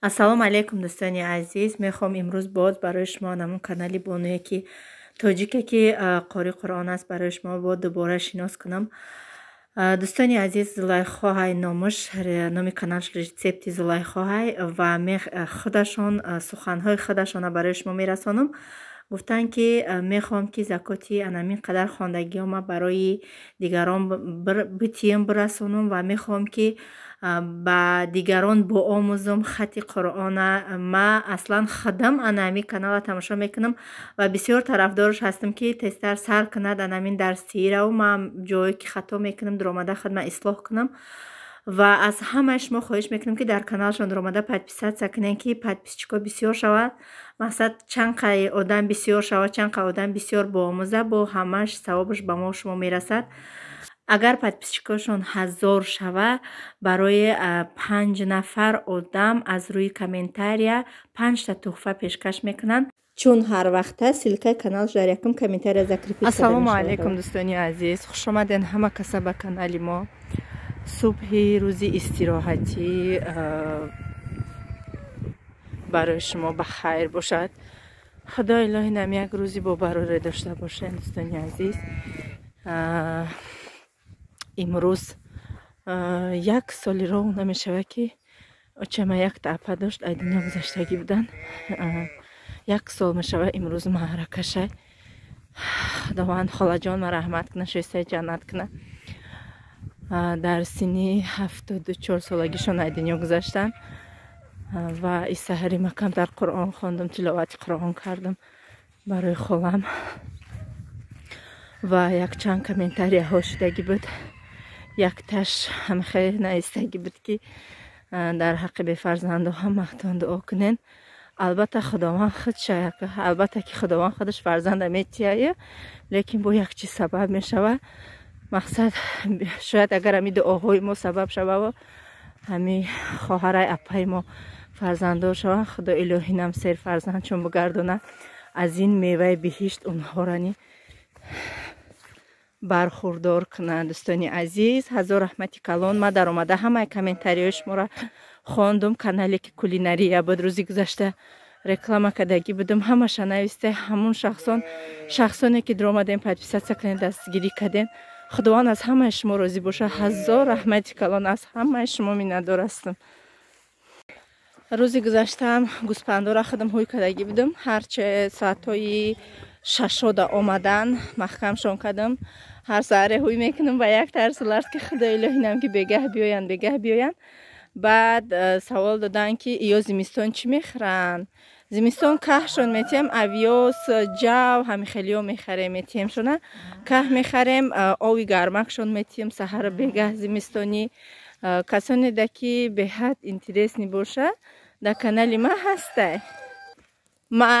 Ассалому алайкум, дӯстони азиз. Мехоҳам имрӯз боз барои шумо ҳамун канали бонуе, ки тоҷике, ки қори Қуръон аст, барои шумо бо дубора шинос кунам. Дӯстони азиз, Зулайхоҳай номаш, номи каналш «Рецепти Зулайхоҳай», ва худашон суханҳои худашона барои шумо мерасонам. Гуфтанд, ки мехоҳам, ки закоти анамин қадар хондагиҳома барои дигарон битиём, бирасонам, ва мехоҳам, ки ба дигарон боомӯзам хати Қуръона. Ма аслан худам анами канала тамошо мекунам ва бисёр тарафдорш ҳастам, ки тезтар сар кунад анамин дарсираву ман ҷое ки хато мекунам, дуромада худма ислоҳ кунам. Ва аз ҳамаи шумо хоҳиш мекунам, ки дар каналшон дуромада подписаться кунем, ки подписчико бисёр шавад. Мақсад, чанд қай одам бисёр шавад, чанд қай одам бисёр боомӯза, бо ҳамаш савобаш ба мо шумо мерасад. Агар подписчикошон 1000 шава, барои панҷ нафар одам аз рӯи комментария панҷта туҳфа пешкаш мекунанд, чун ҳар вақта ссылкаи каналш дар якум комментария закрепить. Ассалому алайкум, дӯстони азиз, хушомаден ҳама каса ба канали мо. Субҳи рӯзи истироҳатӣ барои шумо ба хайр бошад. Худои илоҳи нам як рӯзи бобароре дошта бошем. Дӯстони азиз, имрӯз як соли роҳ намешавад, ки очама якта апа дошт, ай дунё гузаштагӣ буданд. Як сол мешавад имрӯз маъракашай. Худованд холаҷон ма раҳмат куна, шоистаи ҷаннат куна. Дар синни 74 солагишон ай дунё гузаштанд. Ва исаҳари ма камтар Қуръон хондам, тиловати Қуръон кардам барои холам. Ва якчанд комментарияҳо шудагӣ буд. Якташ ҳамхел наистагӣ буд, ки дар ҳаққи бефарзанду ҳамаатон дуо кунен. Албатта, Худованд худша, албатта, ки Худованд худаш фарзанда метияю, лекин бо як чиз сабаб мешавад. Мақсад, шояд агар ҳами дуоҳои мо сабаб шававу ҳами хоҳарай апаи мо фарзанддор шаванд, Худо илоҳӣ нам сер фарзанд чун бигардонад, аз ин меваи биҳишт онҳорани бархурдор кунанд. Дӯстони азиз, ҳазор раҳмати калон. Ма даромада ҳамаи комментариҳои шуморо хондум. Канале ки кулинария буд, рӯзи гузашта реклама кардагӣ будум, ҳамаша нависте. Ҳамун шахсон, шахсоне ки дуромадем, подписаться кунед, дастгирӣ кардем, Худованд аз ҳамаи шумо розӣ бошад. Ҳазор раҳмати калон, аз ҳамаи шумо миннатдор ҳастам. Рӯзи гузаштаам гӯспандора худам ҳуй кардагӣ будум. Ҳарче соатҳои 6-ода омадан, маҳкамшон кардам. Ҳар саҳаре ҳуй мекунам ба як тарсу ларз, ки Худои илоҳӣ нам ки бегаҳ биёянд, бегаҳ биёянд. Баъд савол доданд, ки иё зимистон чӣ мехӯранд. Зимистон каҳшон метиҳем, овёс, ҷав, ҳамихелиё мехарем, метиҳемшона. Каҳ мехарем, ови гармакшон метиҳем саҳару бегаҳ зимистонӣ. Касоне да ки беҳад интересный боша, дар канали ма ҳастай. Ма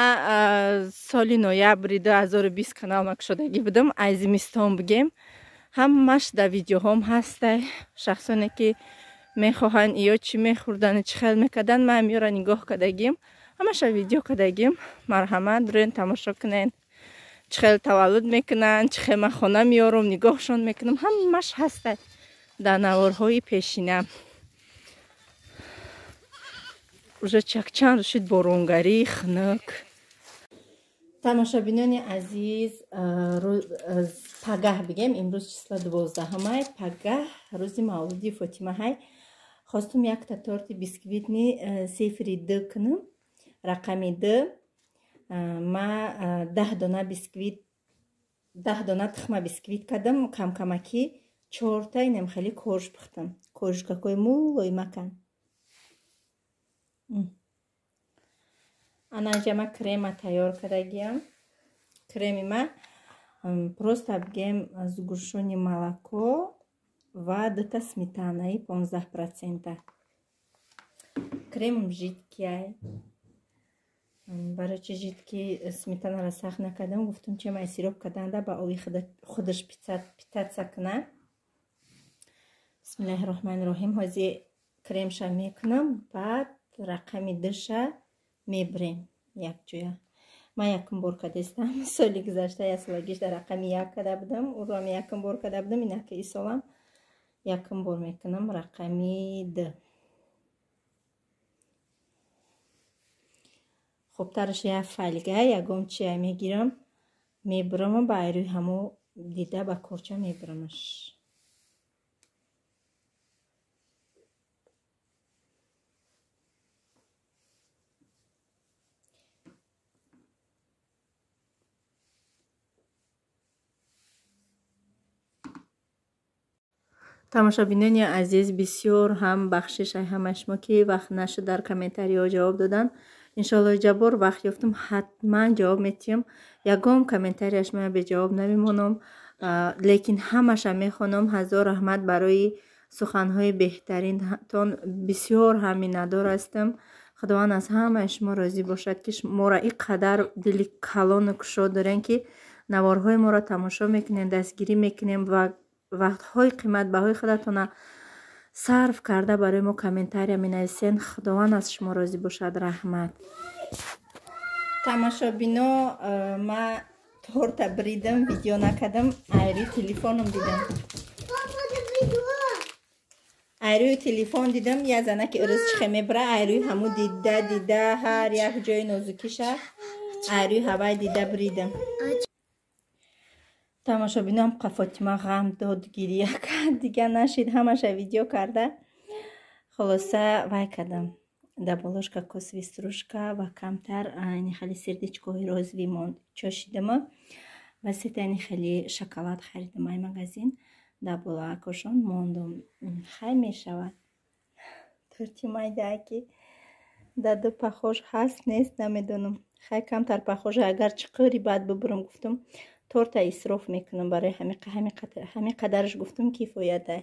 соли ноябри 2020 канал макушодагӣ будам. Ай зимистон бигем, ҳамаш дар видеоҳом ҳастай. Шахсоне ки мехоҳанд, иё чӣ мехӯрдану чӣ хел мекарданд, ман ҳамиёра нигоҳ кардагим, ҳамаша видео кардагим. Марҳамат, рӯен тамошо кунен, чӣ хел таваллуд мекунанд, чӣ хел ман хона меёрам, нигоҳшон мекунам, ҳамаш ҳастай дар наворҳои пешина. Уже чакчанд рӯз шуд, боронгарӣ, хунук. Тамошобинони азиз, пагаҳ бигем, имрӯз числа 12-ҳамай, пагаҳ рӯзи мавлуди Фотимаҳай. Хостум якта торти бисквитный сифри д кунам, рақами д. Ма 10 дона бисквит, 10 дона тухма бисквит кардам, камкамакӣ чорта инам хеле корж пухтам, коржкакҳои мулоимакан. Анаҷа ма крема тайёр кардагиам. Креми ма просто бигем, сгущённый молоко ва дута сметанаи 15%. Кремам жидкий. Барои чи жидкий? Сметанаро сахт накардам, гуфтам, чем ай сироп карданда ба ови худаш питаться куна. Бисмиллаҳи роҳмани роҳим. Ҳози кремша мекунам, баъд рақами душа мебирем якҷоя. Ман якум бор кардестам. Соли гузашта як солагиш дар рақами як карда будам, ӯроам якум бор карда будам. Инаки исолам якум бор мекунам рақами д. Хубтараш як фольга ягон чия мегирам, мебурам ба айрӯи ҳамо дида ба корча мебурамаш. Тамошобинони азиз, бисёр ҳам бахшиш ай ҳамаи шумо ки вақт нашуд дар комментариҳо ҷавоб додан. Иншоаллоҳ ҷабор вақт ёфтум, ҳатман ҷавоб метиҳам. Ягон комментарияш ман беҷавоб намемонам, лекин ҳамаша мехонам. Ҳазор раҳмат барои суханҳои беҳтаринтон, бисёр ҳам миннатдор ҳастам. Худованд аз ҳамаи шумо розӣ бошад, ки моро ин қадар дили калону кушод дорем, ки наворҳои моро тамошо мекунем, дастгирӣ мекунем ва вақтҳои қиматбаҳои худатона сарф карда барои мо комментария менависен. Худованд аз шумо розӣ бошад. Раҳмат. Тамошобино, ма торта бридам, видео накардам, айрӯи телефоном дидам. Айрӯи телефон дидам, я занаки ӯрӯз чихе мебара, айрӯи ҳаму дида дида ҳар як ҷои нозукиша айрӯи ҳавай дида бридам. Тамошобинам қа Фотима ғам дод, гирия кард, дига нашид, ҳамаша видео карда. Хулоса вай кардам. Да болош кокосовый стружка ва камтар ини хеле сердечкои розовый монд чошидама ва сета ини хеле шоколад харидам ай магазин. Да болоакошон мондум. Хай мешавад. Торти майдааки даду пахош ҳаст нест намедонам. Хай камтар пахош, агар чиқири баъд бубурам гуфтум. Торта исроф мекунам барои ҳамин қадараш гуфтум кифоятай.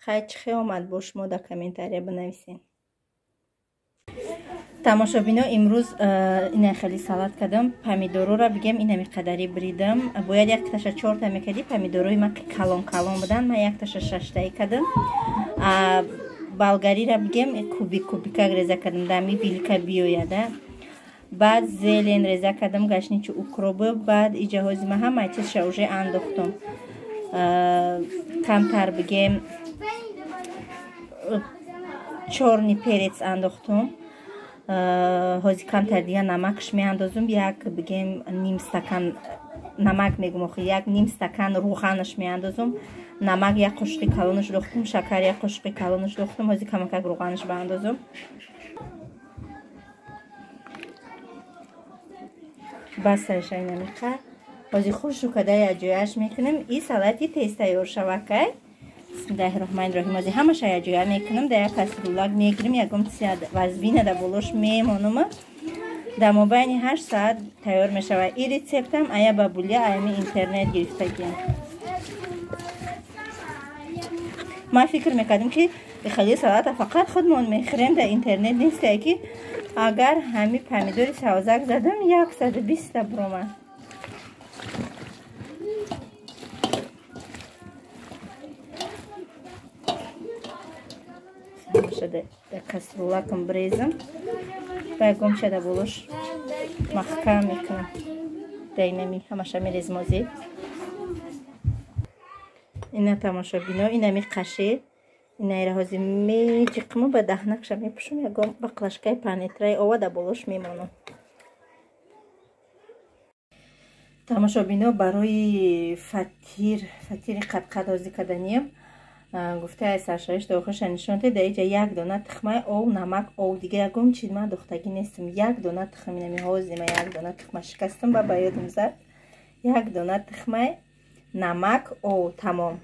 Хай чихе омад бо шумо дар комментария бинависен. Тамошобино, имрӯз ина хеле салат кардам. Помидорора бигем инами қадари бридам. Бояд якташа чорта мекардӣ, помидорои ман калон калон будан, ман якташа шаштаи кардам. Болгарира бигем кубик кубикак реза кардам, дами вилка биёяда. Баъд зелен реза кардам, гашничу укробы, баъд иҷаҳози ма ҳамаи чизша уже андохтум. Камтар бигем чорни перец андохтум. Ҳози камтар дига намакш меандозум, як бигем ним стакан намак мегум, охи як ним стакан рӯғанаш меандозум. Намак як қошуқи калонаш дохтум, шакар як қошуқи калонаш дохтум, ҳози камакак рӯғанаш баандозум. Басаша инамиқа. Ҳози хушу када якҷояш мекунем. И салати тез тайёр шавакай. Бисмиллаҳи роҳмани роҳим. Ҳози ҳамаша якҷоя мекунам, дар як каструлак мегирим, ягон чизи вазвина дар болош мемонам. Дар мобайни 8 соат тайёр мешавад. И рецептам ая бабулия аями интернет гирифтагиам. Ман фикр мекардам, ки хеле салата фақат худмон мехӯрем, дар интернет нестае, ки агар ҳами помидори савзак задам 120 та буромад. Дар каструлакам брезам ва ягонча дар болош маҳкам мекунам. Дар инами ҳамаша мерезем озӣ. Ина тамошобино, инами қаше инаира ҳози меҷиқму ба даҳнакша мепӯшам, ягон баклашкаи панетраи ова дар болош мемонам. Тамошобино, барои фатири қадқад ҳозӣ карданиям гуфта саршавиш дохилша нишон дед. Дар иҷа як дона тухмаи ов, намак ов, дига ягон чиз ман дохтагӣ нестам. Як дона тухм инами ҳози ман як дона тухма шикастам ба ба ёдам зад. Як дона тухмаи, намак ов, тамом.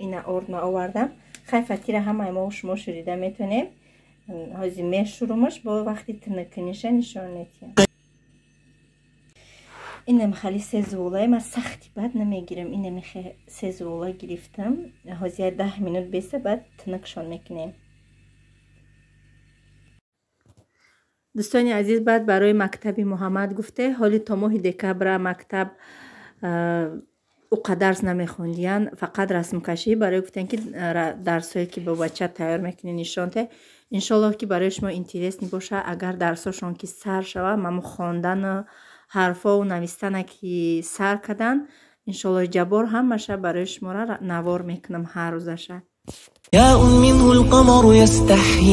Ина орд ма овардам. Хай фатира ҳамаи мо шумо шурида метонем. Ҳози мешурумаш, бо вақти тинакуниша нишон метиҳам. Инам хали се зуволае ман сахти бад намегирам. Инами се зувола гирифтам. Ҳози 10 минут беса, баъд тинакшон мекунем. Дӯстони азиз, баъд барои мактаби Муҳаммад гуфте, ҳоли то моҳи декабра мактаб о дарс намехондиян, фақат расмкашӣ. Барои гуфтан, ки дарсҳое ки бо бача тайёр мекунӣ нишон те. Иншоллоҳ, ки барои шумо интересный боша. Агар дарсҳошон ки сар шава, мамо хондану ҳарфову навистана ки сар кардан, иншоллоҳ ҷабор ҳамаша барои шуморо навор мекунам ҳар рӯзаша. منه القمر يستحيي.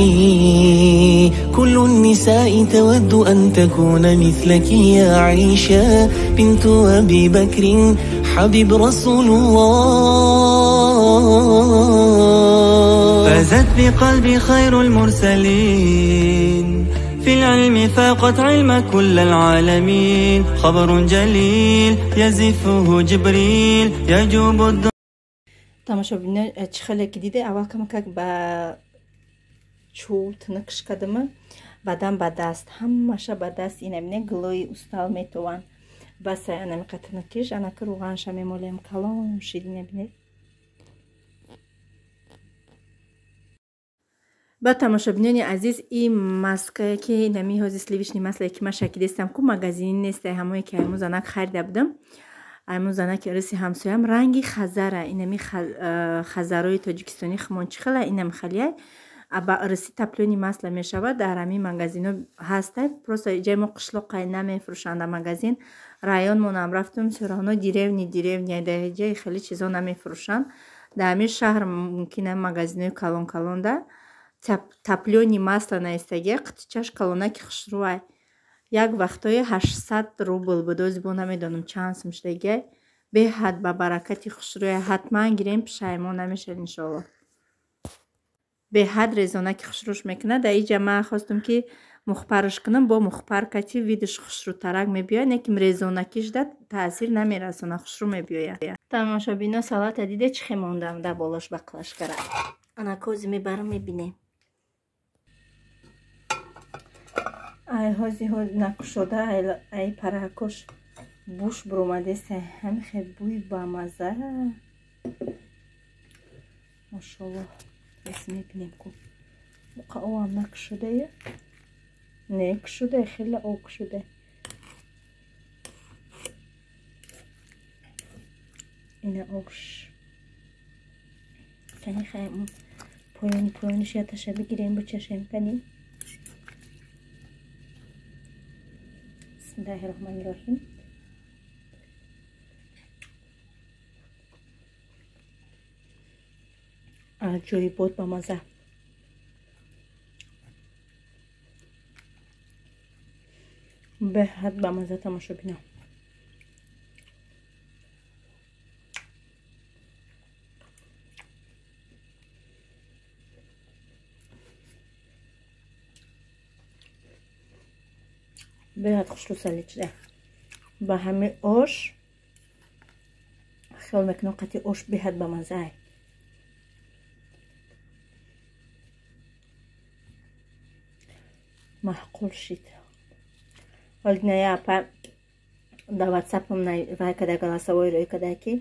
كل النساء تود أن تكون مثلك يا عائشة بنت أبي بكر حبيب رسول الله. فازت بقلبي خير المرسلين، في العلم فاقت علم كل العالمين، خبر جليل يزفه جبريل يجوب الدنيا. Тамошобино, чӣ хеле ки диде, аввал камакак ба чӯб тинакш кардама, баъдан ба даст, ҳамаша ба даст. Инамине гулои устал метованд, басай анамиқа тинакиш, анаки рӯғанша мемолем, калон шид. Инабине. Ба тамошобинони азиз, ин маскае ки нами ҳози сливочный масле ки ман шакидестам ку, магазини нестай, ҳамое ки айму занак харида будам, айму занаки риси ҳамсоям, ранги хазара, инами хазарои тоҷикистони химон чӣ хела, инам халияй, ба риси топлёный масло мешавад. Дар ҳамин магазино ҳастай, просто ҷаи мо қишлоқай, намефурӯшанд магазин. Районмонам рафтум, всё равно деревни деревня, дар ҷаи хеле чизо намефурӯшанд. Дар ҳамин шаҳр мумкина магазинои калон калонда топлёный масло наистагия. Қитичаш калонаки хушрӯай, як вақтҳои 800 рубл буд, ози бо намедонам чанд сум шудагиай. Беҳад ба баракати хушрӯя, ҳатман гирем, пушаймон намешавед иншоалло. Беҳад резонаки хушрӯш мекунад. Дар иҷа ман хостум ки мухпарш кунам, бо мухпар кати видиш хушрӯтарак мебиёяд, неким резонакиш да таъсир намерасона, хушрӯ мебиёяд. Тамошобино, салата диде чӣ хе мондам дар болош баклашкара, анакози мебарам, мебинем. Ай ҳози накушода, ай паракош буш буромадеста, ҳамихе бӯи бамаза, машоллоҳ. Бес мебинем ку уқа овам накушодая, не кушода, хеле об кушода. Ина ош санихай поёни поёниш яташа бигирем, бучашем кани. Бисмиллаҳи роҳмани роҳим. Аҷоибот ба маза. Беҳад ба маза, тамошобино. Беҳад хушрӯ саличда ба ҳами ош, хиёл мекунам қати ош беҳад ба мазаай. Маъқул шид. Валдиная апа дар ватсапам вай када, голосовой рӯй када ки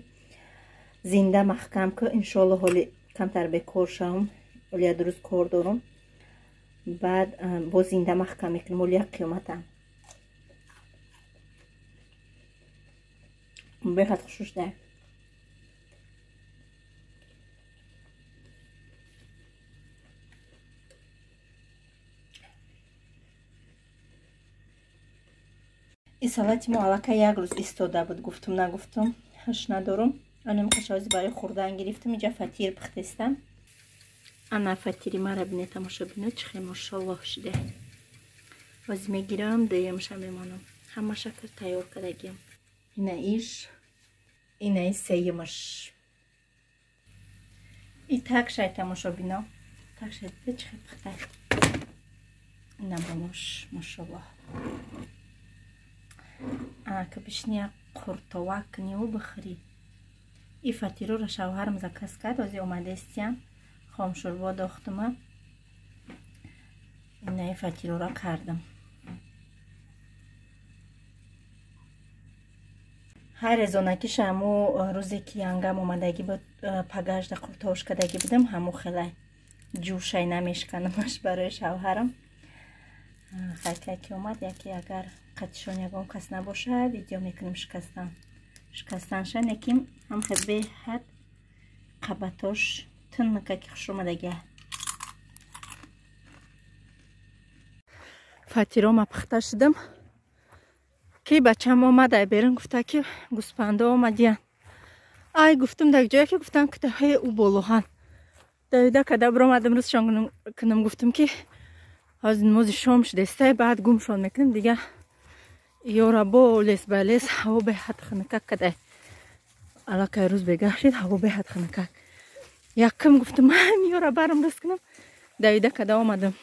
зинда маҳкам ку. Иншоалло, ҳоли камтар бекор шавам, ҳоли як рӯз кор дорам, баъд боз зинда маҳкам мекунам, ҳоли як қиёматам. Беҳад хушрӯ шуда. Ин салати мо аллакай як рӯз истода буд, гуфтум нагуфтум, ҳаш надорум. Анам қашози барои хӯрдан гирифтам, инҷа фатир пухтестам. Ана фатири мара бине, тамошобино, чӣ хел мошоллоҳ шида. Ҳозир мегирам, дуюмша мемонам. Ҳамаша кар тайёр кардагиам. Ина иш, ина и сеюмаш. И такшай, тамошобино, такшай дида чӣ хел пухта. Ина болош, мошоллоҳ. Анака бишни як қуртова куниву бихӯрӣ. И фатироро шавҳарам заказ кард, ҳозир омадестиям, хомшӯрбо дохтума, инаи фатироро кардам. Ҳар резонакиша ҳаму рӯзе ки янгам омадагӣ буд, пагажда қуртовш кардагӣ будам, ҳаму хелай ҷӯшай намешканамаш барои шавҳарам. Хайка ки омад, яке агар қатишон ягон кас набошад, видео мекунем шикастан. Шикастанша неким ҳам хел беҳад қабатош туннака ки хуш омадагия. Фатирома пухта шудам ки бачам омад, ай берун гуфта ки гӯспандо омадиян. Ай гуфтум дар ҷое ки гуфтам ки даҳаи ӯ болоҳан. Давида када биромадам, рӯзшон кунам, гуфтум ки Ҳозир намози шом шудестай, баъд гумшон мекунем дига. Ёра бо лес ба лес, ҳаво беҳад хунукак кадай. Аллакай рӯз бегаҳ шид, ҳаво беҳад хунукак. Якум гуфтам, ёра барам рӯз кунам. Давида када омадам.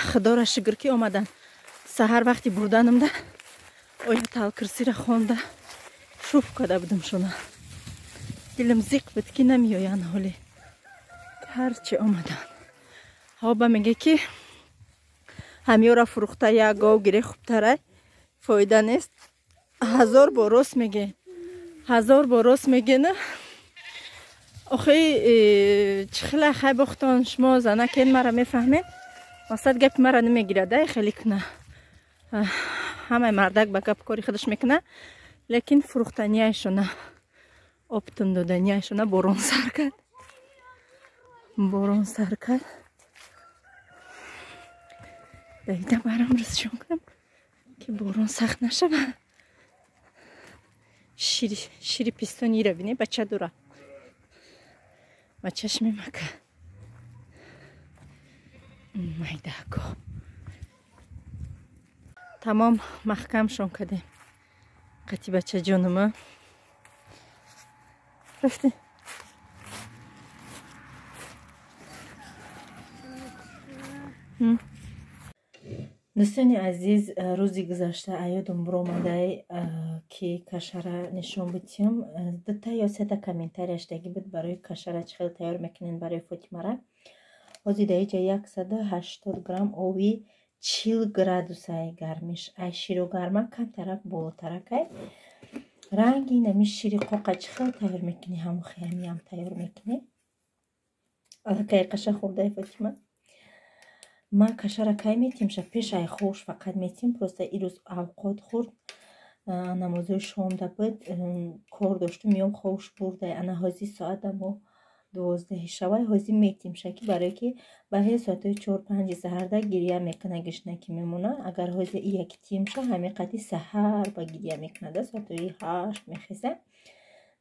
Худоро шукр, ки омадан. Саҳар вақти бурданамда ояталкурсиро хонда шуф када будам шуна. Дилам зиқ буд, ки намеоянд ҳоле. Ҳарчи омадан. Ҳоба меге, ки ҳамёра фурӯхта як гов гире хубтарай, фоида нест. Ҳазор бор рост меге. Ҳазор бор рост мегена. Охи чӣ хела хай бохтон, шумо занакен, мара мефаҳмед. Мақсад, гапи мара намегирад, ай хеле куна. Ҳамаи мардак ба гап кори худаш мекуна, лекин фурӯхтанияшона, оптун доданияшона. Борон сар кард, борон сар кард. Давида барам рӯзшон кунам, ки борон сахт нашава. Шири пистонира бине, бача дора, бачаш мемака майдако. Тамом, маҳкамшон кардем қати бачаҷонума. Рафтем. Дӯстони азиз, рӯзи гузашта аёдум биромадай, ки кашара нишон битиҳам. Дута ё сета комментария шудагӣ буд барои кашара чӣ хел тайёр мекунем барои Фотимара. Ҳозир дар иҷа 180 грамм ови 40 градусай гармиш. Ай широ гарма камтарак болотаракай. Ранги нами шири қоқа чӣ хел тайёр мекунӣ, ҳамон хиямиам тайёр мекунӣ. Аллакай қаша хӯрдай Фотима. Ман кашара кай метим ша, пеш ай хош фақат метим. Просто ирӯз авқот хӯрд, намозои шомда буд, кор доштум, меом хош бурдай. Ана ҳозир соата мо 12 шавай, ҳозир метим ша, ки барое ки ба ҳе соатҳои 4-5 саҳарда гиря мекуна, гишна ки мемона. Агар ҳозир ияки тим ша, ҳамин қади саҳар ба гиря мекунада, соатҳои 8 мехеза.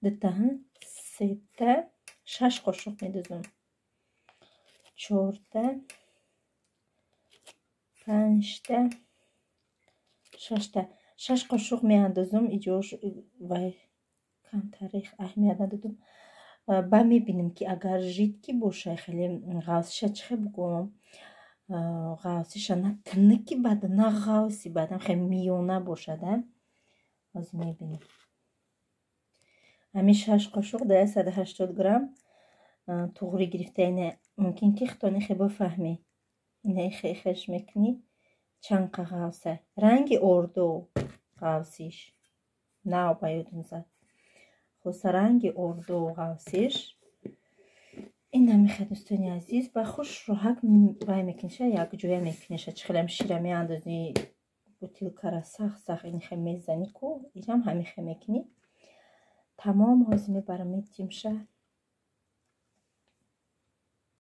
Дута, сета, шаш қошуқ медузам. Чорта, панҷта, шашта, шаш қошуқ меандозум. Иҷош вай камтарих аҳамият надодум. Ба мебинем, ки агар жидкий боша, хеле ғавсиша, чӣ хел бугӯм, ғавсиша на тиники бад, на ғавси бадам, хеле миёна бошада. Ҳозир мебинем. Ҳамин шаш қошуқ дар 180 грамм туғри гирифта. Ина мумкин ки хитони хе бифаҳмӣ. Ина хеш мекунӣ, чанд қа ғавса. Ранги ордо ғавсиш. Нав ба ёдум зад. Хоса ранги ордо ғавсиш. Ин ҳамихе, дӯстони азиз, ба хуш роҳак вай мекуниша, якҷоя мекуниша. Чӣ хелам шира меандозӣ бутилкара, сахт сахт инхе мезанӣ ку, инам ҳамихе мекунӣ. Тамом, ҳозир мебарам метимша.